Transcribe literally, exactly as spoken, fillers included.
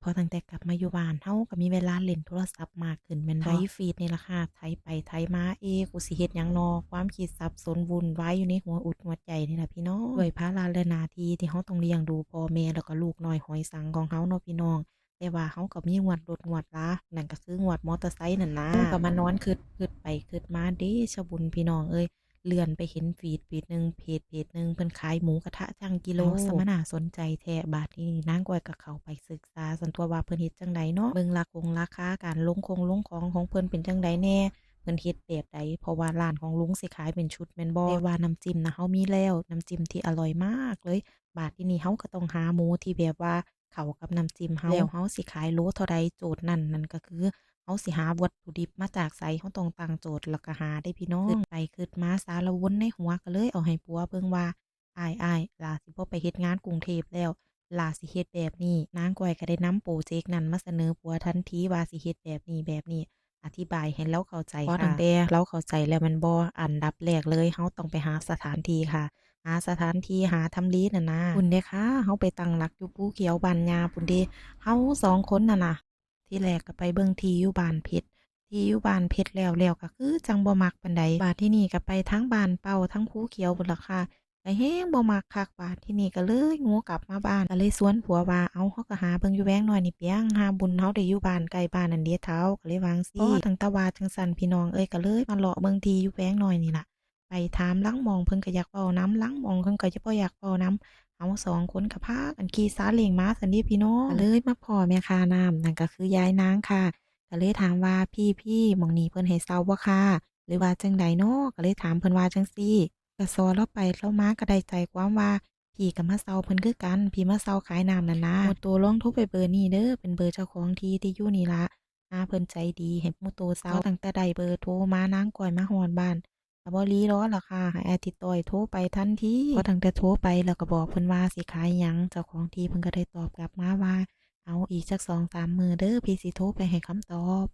พอตั้งแต่กลับมาอยู่บ้าน เฮาก็มีเวลาเล่นโทรศัพท์มากขึ้นแม่นบ่ ไถฟีดนี่ล่ะค่ะ ไถไปไถมา เอ๊ะ กูสิเฮ็ดหยังนอ ความคิดสับสนวุ่นวายอยู่ในหัวอกหัวใจนี่ล่ะพี่น้อง ด้วยภาระและหน้าที่ที่เฮาต้องเลี้ยงดูพ่อแม่ แล้วก็ลูกน้อยหอยสังของเฮาเนาะพี่น้อง แต่ว่าเฮาก็มีงวดรถงวดลา นั่นก็คืองวดมอเตอร์ไซค์นั่นนะ เฮาก็มานอนคิด คิดไปคิดมา เดชะบุญพี่น้องเอ้ย เลื่อนไปเห็นฟีด ฟีดหนึ่ง เพจ เพจหนึ่ง เพิ่นขายหมูกระทะชั่งกิโล เอ้า สมนาสนใจแท้ บาดนี้นางก้อยก็เข้าไปศึกษาซั่นตั๊วว่าเพิ่นเฮ็ดจั่งใดเนาะ เบิ่งราคงราคา การลงคงลงของของเพิ่นเป็นจั่งใดแน่ เพิ่นเฮ็ดแบบใด เพราะว่าร้านของลุงสิขายเป็นชุดแม่นบ่ แต่ว่าน้ำจิ้มนะเฮามีแล้ว น้ำจิ้มที่อร่อยมากเลย บาดทีนี้เฮาก็ต้องหาหมูที่แบบว่าเข้ากับน้ำจิ้มเฮา แล้วเฮาสิขายโลเท่าใด โจทย์นั้น นั่นก็คือ เฮาสิหาวัตถุดิบมาจากไส เฮาต้องตั้งโจทย์แล้วก็หาเด้พี่น้อง คิดไปคิดมาสารวนในหัว ก็เลยเอาให้ผัวเบิ่งว่า อ้าย อ้าย หล้าสิบ่ไปเฮ็ดงานกรุงเทพฯแล้ว หล้าสิเฮ็ดแบบนี้ นางก้อยก็ได้นำโปรเจกต์นั้นมาเสนอผัวทันทีว่าสิเฮ็ดแบบนี้แบบนี้ อธิบายให้เลาเข้าใจ พอตั้งแต่เลาเข้าใจแล้วแม่นบ่ อันดับแรกเลย เฮาต้องไปหาสถานที่ค่ะ หาสถานที่ หาทำเลนั่นนะ พุ้นเด้ค่ะ เฮาไปตั้งหลักอยู่ภูเขียวบ้านย่าพุ้นเด้ เฮาสองคนนั่นน่ะ ทีแรกก็ไปเบิ่งที่อยู่บ้านเพชร ที่อยู่บ้านเพชรแล้ว แล้วก็คือจั่งบ่มักปานใด บาดทีนี้ก็ไปทางบ้านเป้า ทางภูเขียวพุ้นล่ะค่ะ ก็แฮงบ่มักคัก บาดทีนี้ก็เลยโงกลับมาบ้าน ก็เลยชวนผัวว่า เอ้า เฮาก็หาเบิ่งอยู่แวงน้อยนี่เปียง หาบุญเฮาได้อยู่บ้านใกล้บ้านนั่นเด้เฒ่า ก็เลยว่าจั่งซี้ พอตั้งแต่ว่าจั่งซั้นพี่น้องเอ้ย ก็เลยมาเลาะเบิ่งที่อยู่แวงน้อยนี่ล่ะ ไปถามลางหม่องเพิ่นก็อยากเว้านำ ลางหม่องเพิ่นก็บ่อยากเว้านำ เฮาสองคนก็พากันขี่ซาเล้งมาซั้นเด้พี่น้อง ก็เลยมาพ้อแม่ค้าน้ำ นั่นก็คือยายนางค่ะ ก็เลยถามว่า พี่ พี่ หม่องนี้เพิ่นให้เช่าบ่คะ หรือว่าจั่งใดน้อ ก็เลยถามเพิ่นว่าจั่งซี้ ก็ซอเลาไปเลามาก็ได้ใจความว่า พี่ก็มาเช่าเพิ่นคือกัน พี่มาเช่าขายน้ำนั่นนะ หมู่โตลองโทรไปเบอร์นี้เด้อ เป็นเบอร์เจ้าของที่ที่อยู่นี่ล่ะ หาเพิ่นใจดีให้หมู่โตเช่า พอตั้งแต่ได้เบอร์โทรมา นางก้อยมาฮอดบ้าน ก็บ่รีรอล่ะค่ะ ให้อาทิตย์ต้อยโทรไปทันที พอตั้งแต่โทรไปแล้วก็บอกเพิ่นว่าสิขายหยัง เจ้าของที่เพิ่นก็ได้ตอบกลับมาว่า เอาอีกจักสองสามมื้อเด้อ พี่สิโทรไปให้คำตอบ